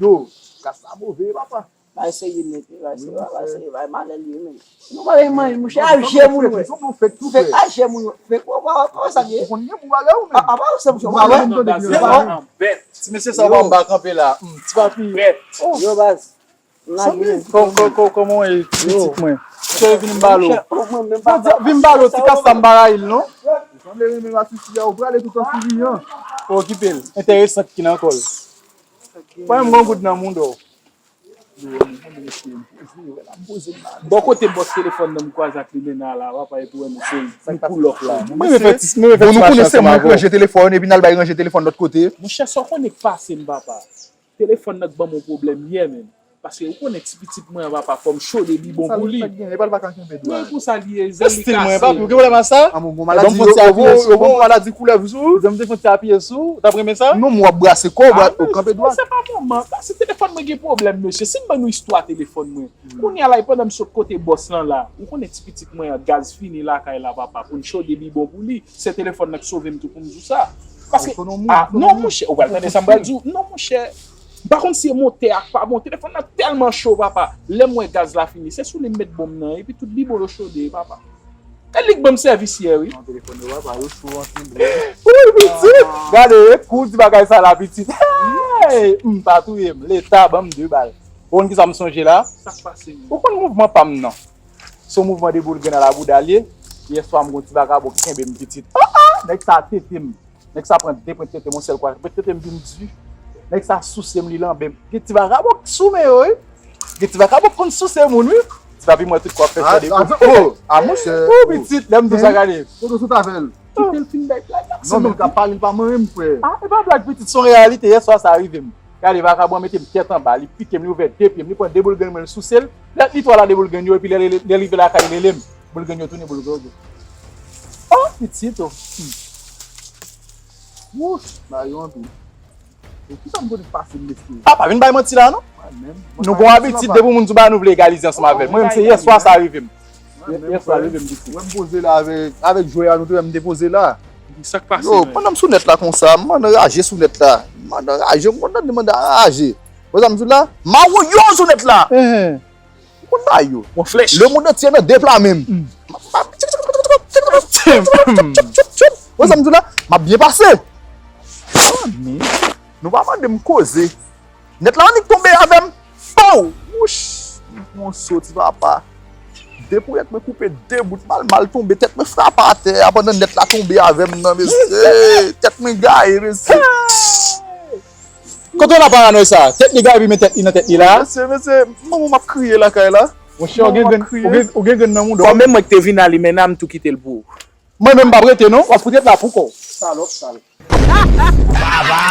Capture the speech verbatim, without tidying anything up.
Yo, kas la move, papa. Bay serye nèt, wi, bay serye, bay serye, bay malè li, men. Nou pa vle manje, monchè, al jè moun, wè. Fèk, al jè moun, wè. Fèk, wè, wè, wè, sa ye. Ou konn gen moun bagay ou menm. A, a, pa ou se monchè, ou pa wè. Ti mesye sa w pa anba kanpe la. Hmm, ti papi. Yo, baz. Kò-, kò-, kò-, kòman w ye, pitit mwen? Cheri, vin m ba l. Vin m ba l, ti kas la m pa rayi l, non. Ou sanble renmen matisi a, ou prale tout an souriyan. Ou okipe l. Enteresan ki nan kò l. Mwen, m gon goud nan mouda w. Bò kote bòs telefòn nan m kwaze ak Limena la, papa, epi wè nou se nou pull up la. Mwen, mwen fè ti, mwen fè ti machin ansanm avè w. Ranje telefòn, epi n al bay ranje telefòn lòt kote. Monchè, sa w konnen k pase m, papa? Telefòn nan k ban m yon pwoblèm yè, menm. Paske ou konnen ti pitit mwen an, papa, fò m chode bibon pou li. Men pou sa li ye, zèl li kase. Estil mwen, papi, ou gen pwoblèm ak sa? An, mwen gon maladi, yo, yo, yo, yo gon maladi koulèv sou ou? Zèl m te fon ti apiye sou ou, ou t ap renmen sa? Non, m w ap brase kò w, ou kanpe dwat. Se pa moman, paske telefòn mwen gen pwoblèm, mesye. Si m ban nou istwa telefòn mwen. Kounye a la, e pandan m sot kote bòs lan la, ou konnen ti pitit mwen an, gaz fini lakay la, papa, pou n chode bibon pou li. Se telefòn nan k sove m tou pou m di w sa. Paske, ah, non, monchè, ou pral tande sa m pral di w. Non, monchè. M pa konn si e motè a k pa bon. Telefòn nan tèlman cho, papa. Lè m wè gaz la fini, se sou li m met bonm nan, epi tout bibon yo chode, papa. E li k ban m sèvis yè, wi. Non, telefòn yo, papa, yo cho ansanm. Wi, pitit. Gade, e kou di bagay sa la, pitit. Hey! M pa touye m. Leta ban m de bal. Ou konn kisa m sonje la? Sa k pase menm? Ou konn mouvman pa m nan? Se yon mouvman de boul grenn a la bouda l ye. Yè swa m gon ti vakabon k kenbe m pitit. Ah, ah! Nèg sa tete m. Nèg sa pran de pwent tete m yon sèl kwa. Pwent tete m vin di. Nèg sa souse m, li lanbe m. Gen ti vakabon k sou men yo, wi. Gen ti vakabon k konn souse moun, wi. Ti papi mwen tout kwa fè fè de boul. Oh! Ah, monchè. Oh, pitit, lè m di w sa gade. Kote w sot avè l? Kite l fin bay blag la. Non, men l ka pale, l pa manyen m, frè. Ah, e pa blag, pitit, se yon reyalite. Yè swa sa rive m. Gade, vakabon an mete m tèt anba, li pike m, li ouvè de pye m, li pran de boul grenn mwen, li souse l. Lè li twala de boul grenn yo, epi lè, lè, lè rive lakay, li rele m. Boul grenn yo tounen boul grenn. Oh, pitit, oh. Hmm. Wouch, ba yo anpil. E kisa m konnen k pase m, mesye? Ah, pa vin bay manti la, non. Nou gon abitid, depi moun di w bagay, nou vle egalize ansanm avè l. Mwen menm, se yè swa sa rive m. Yè, yè swa, leve m pitit. Wè m poze la avèk, avèk jwe a nou te wè m te poze la. Sa k pase? Yo, menm? Pandan m sou nèt la konsa, m anraje sou nèt la. M anraje, m kontan de m anraje. Wè sa m di w la? Mawoyo sou nèt la. Enhen. M konn ba yo. Yon flèch. Lemonn antye nan de pla menm. Mm. Wè sa m di w la? M ap byen pase. Ah, men. Nou pa mande m koze. Nèt la annik tonbe avè m. Pow! Wouch! M pran yon so, ti papa. De ponyèt mwen koupe de bout, m al mal tonbe, tèt mwen frape atè a pandan nèt la tonbe avè m nan, mesye. Tèt mwen gaye, mesye. Kote w nan paranòy sa? Tèt li gaye, epi men tèt li nan tèt li la. Mesye, mesye, manman m ap kriye lakay la. Monchè, ou gen grenn, ou gen, ou gen grenn nan mouda w. Fò menm mwen ki te vin a Limena, m tou kite l pou ou. Mwen menm m p ap rete non, w ap fout ret la pou kò w. Salòp sal. Baba.